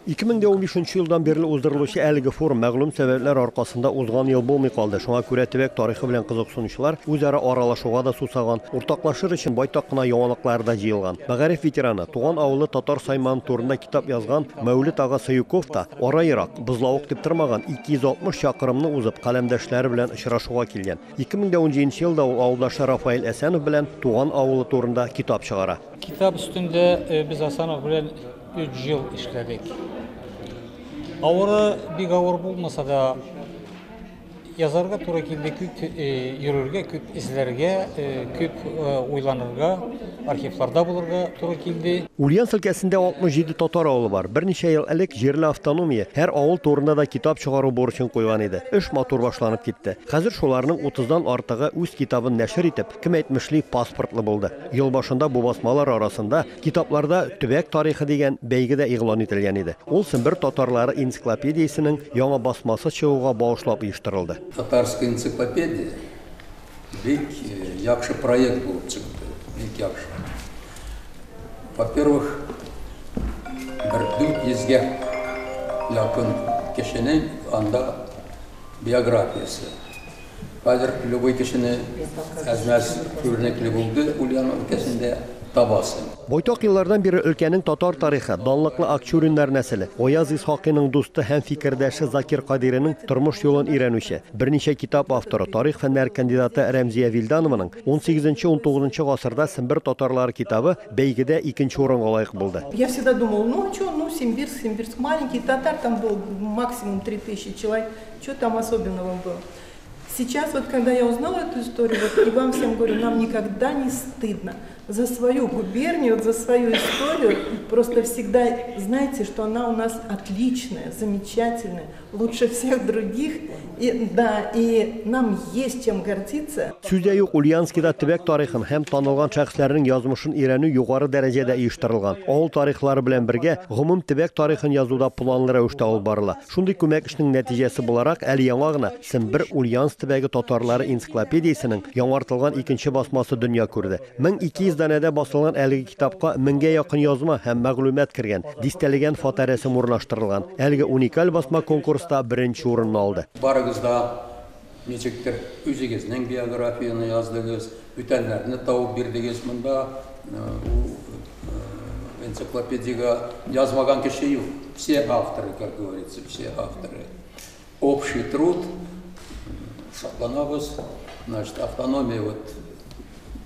2015 елдан бирле уздырылучы әлеге форум мәгълүм сәбәпләр аркасында узган ел булмый калды. Шуңа күрә төбәк тарихы белән кызыксынучылар үзара аралашуга да сусаган, уртаклашыр өчен байтак кына яңалыклар да җыелган. Мәгариф ветераны, туган авылы Татар Сайман турында китап язган Мәүлет ага Саюков та ара ерак, бозлавык дип тормаган, 260 чакрымны узып, каләмдәшләре белән очрашуга килгән. 2017 елда ул авылдашы Рафаэль Әсәнов белән туган авылы турында китап чыгара. Китап өстендә без Асанов белән 3 ел эшләдек. Авыры бик авыр булмаса да, язарга туры килде, күп йөрергә, күп эзләргә, күп уйланырга, архивларда булырга туры килде. Ульяновск өлкәсендә 67 татар авылы бар. Берничә ел элек җирле автономия һәр авыл турында да китап чыгару бурычын куйган иде. Эш матур башланып китте. Хәзер шуларның утыздан артыгы үз китабын нәшер итеп, кем әйтмешли, паспортлы булды. Ел башында бу басмалар арасында Китапларда төбәк тарихы дигән бәйге дә игълан ителгән иде. Ул Сембер татарлары энциклопедиясенең яңа басмасы чыгуга багышлап оештырылды. Татарская энциклопедия бик яхшы проект булып чыкты, бик яхшы. Во-первых, бер 400 гә якын кешенең анда биографиясе. Хәзер любой кешене әз-мәз күренекле булды Ульян өлкәсендә табасың. Байтак еллардан бирле өлкәнең татар тарихы, данлыклы Акчуриннар нәселе, Гаяз Исхакыйның дусты һәм фикердәше Закир Кадыйриның тормыш юлын өйрәнүче, берничә китап авторы, тарих фәннәре кандидаты Рәмзия Вилданованың Унсигезенче-унтугызынчы гасырда Сембер татарлары китабы бәйгедә икенче урынга лаек булды. Я всегда думала, ну а чё, ну Симбирск, Симбирск маленький, татар там был максимум 3000 человек, чё там особенного было. Сейчас вот, когда я узнала эту историю, вот и вам всем говорю, нам никогда не стыдно за свою губернию, за свою историю. Просто всегда знаете, что она у нас отличная, замечательная, лучше всех других. И, да, и нам есть чем гордиться. Сүз дә юк, Ульяновскида төбәк тарихын һәм танылган шәхесләрнең язмышын өйрәнү югары дәрәҗәдә оештырылган. Авыл тарихлары белән бергә, гомум төбәк тарихын язу да планлы рәвештә алып барыла. Шундый күмәк эшнең нәтиҗәсе буларак, әле яңа гына Сембер Ульяновск төбәге татарлары энциклопедиясенең яңартылган икенче басмасы дөнья күрде. 1200 данәдә басылган әлеге китапка меңгә якын язма һәм мәгълүмат кергән, дистәләгән фоторәсем урнаштырылган. Әлеге уникаль басма конкурста беренче урынны алды. Барыгыз да ничектер үзегезнең биографияне яздыгыз, бүтәннәрне табып бирдегез. Монда ул энциклопедиягә язмаган кеше юк. Все авторы, как говорится, все авторы. Общий труд, шатланабыз. Значит, автономия вот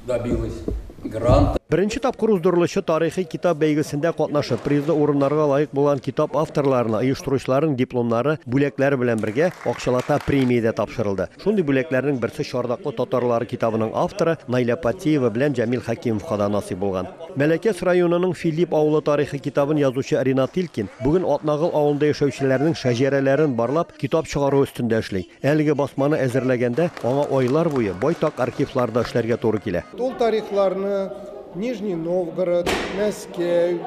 добилась гранта. Беренче тапкыр уздырылучы тарихи китап бәйгесендә катнашып, призлы урыннарга лаек булган китап авторларына оештыручыларның дипломнары, бүләкләре белән бергә акчалата премия дә тапшырылды. Шундый бүләкләрнең берсе Чардаклы татарлары китабының авторы Наилә Патиева белән Җәмил Хәкимовка да насыйп булган. Мәләкәс районының Филипп авылы тарихы китабын язучы Ринат Илкин бүген Атнагыл авылында яшәүчеләрнең шәҗәрәләрен барлап, китап чыгару өстендә эшли. Әлеге басманы әзерләгәндә аңа айлар буе байтак архивларда эшләргә туры килә. Ул тарихларны Нижний Новгород, Мәскәү,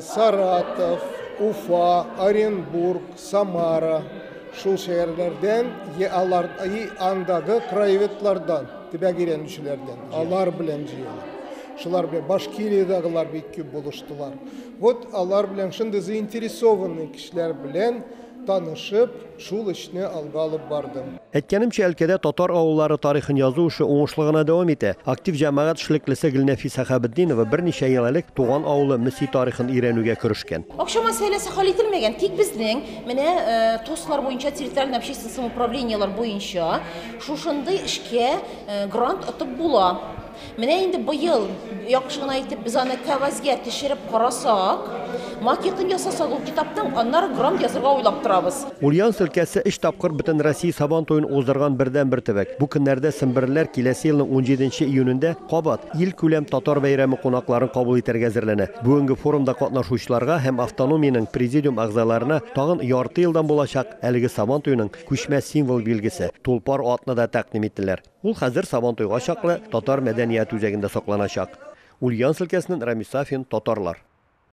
Саратов, Уфа, Оренбург, Самара шул шәһәрләрдән е алар и андагы краеведлардан, төбәк өйрәнүчеләрдән, алар белән җыела. Шулар белән Башкириядагылар бик күп булыштылар. Вот алар белән шундый заинтересованный кешеләр белән танышып, шул эшне алга алып бардым. Әйткәнемчә, өлкәдә татар авыллары тарихын язу эше уңышлы гына дәвам итә. Актив җәмәгать эшлеклесе Гөлнәфис Сәхәбетдинова берничә ел элек туган авылы Мөси тарихын өйрәнүгә керешкән. Акча мәсьәләсе хәл ителмәгән, тик безнең менә ТОСлар буенча, территориальный общественный самоуправлениеләр буенча шушындый эшкә грант отып була. Менә инде быел яхшы гына итеп без аны кәгазьгә төшереп карасак, макетын ясасак ул китапның, аннары грант язырга уйлап торабыз. Ульяновск өлкәсе өч тапкыр Бөтенроссия Сабан туен уздырган бердәнбер төбәк. Бу көннәрдә семберлеләр киләсе елның унҗиденче июнендә кабат илкүләм татар бәйрәме кунакларын кабул итәргә әзерләнә. Бүгенге форумда катнашучыларга һәм автономиянең президиум әгъзаларына тагын ярты елдан булачак әлеге Сабан туеның күчмә символ билгесе, Тулпар атны да тәкъдим иттеләр. Ул хәзер Сабантуйга чаклы Татар мәдәният үзәгендә сакланачак. Ульяновск өлкәсеннән Рамис Сафин, Татарлар.